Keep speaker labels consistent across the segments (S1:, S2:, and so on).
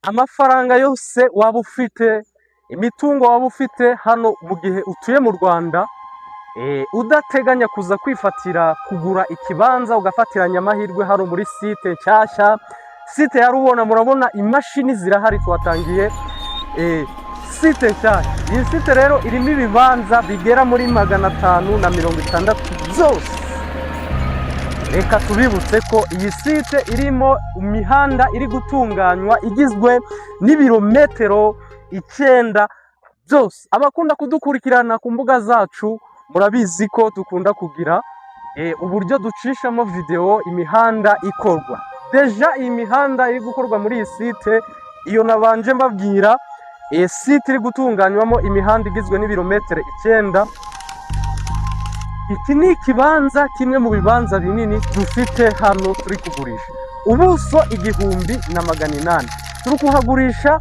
S1: Amafaranga yose waba ufite, imitungo waba ufite hano mu gihe utuye mu Rwanda, udateganya kuza kwifatira kugura ikibanza ugafatiranya amahirwe hano muri site nshyashya, site ya Rubona, murabona imashini zirahari, twatangiye site nshyashya. Iyi site rero irimo ibibanza bigera muri 560 byose. Reka tubibutse ko iyi site irimo imihanda iri gutunganywa igizwe n'ibirometero 9 byose. Abakunda kudukurikirana ku mbuga zacu murabizi ko dukunda kugira uburyo ducishamo videwo imihanda ikorwa. Déjà iyi mihanda iri gukorwa muri iyi site, iyo nabanje mbabwira, iyi site iri gutunganywamo imihanda igizwe n'ibirometero 9. Iki ni ikibanza kimwe mu bibanza binini dufite hano turi kugurisha, ubuso 1800, turi kuhagurisha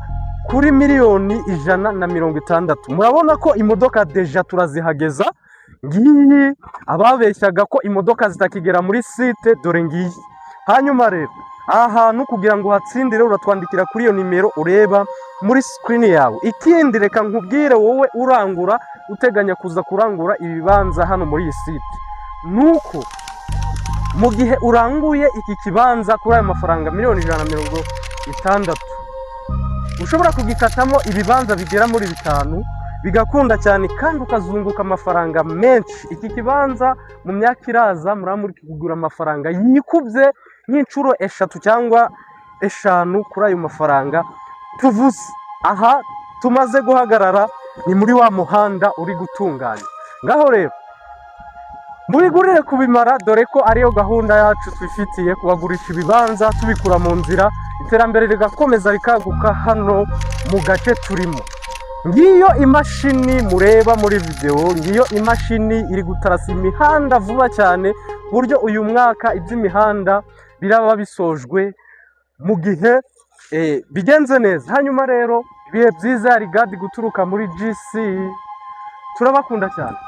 S1: kuri miliyoni 160. Murabona ko imodoka déjà turazihageza. Ngiyi, ababeshyaga ko imodoka zitakigera muri site, dore ngiyi. Hanyuma rero aha hantu kugira ngo uhatsindire, uratwandikira kuri iyo nimero ureba muri screen yawe. Ikindi, reka nkubwire wowe urangura, uteganya kuza kurangura ibibanza hano muri iyi site, nuko mu gihe uranguye iki kibanza kuri aya mafaranga miliyoni 160, ushobora kugikatamo ibibanza bigera muri bitanu, bigakunda cyane kandi ukazunguka amafaranga menshi. Iki kibanza mu myaka iraza muraba muri kugura amafaranga yikubye nk'inshuro 3 cyangwa 5 kuri ayo mafaranga tuvuze. Aha tumaze guhagarara ni muri wa muhanda uri gutunganya. Ngaho rero mubigurire kubimara, dore ko ariyo gahunda yacu twifitiye, kubagurisha ibibanza tubikura mu nzira, iterambere rigakomeza rikaguka hano mu gace turimo. Ngiyo imashini mureba muri videwo, ngiyo imashini iri gutarasa imihanda vuba cyane, ku buryo uyu mwaka iby'imihanda biraba bisojwe mu gihe bigenze neza. Hanyuma rero ibihe byiza, rigadi guturuka muri GC, turabakunda cyane.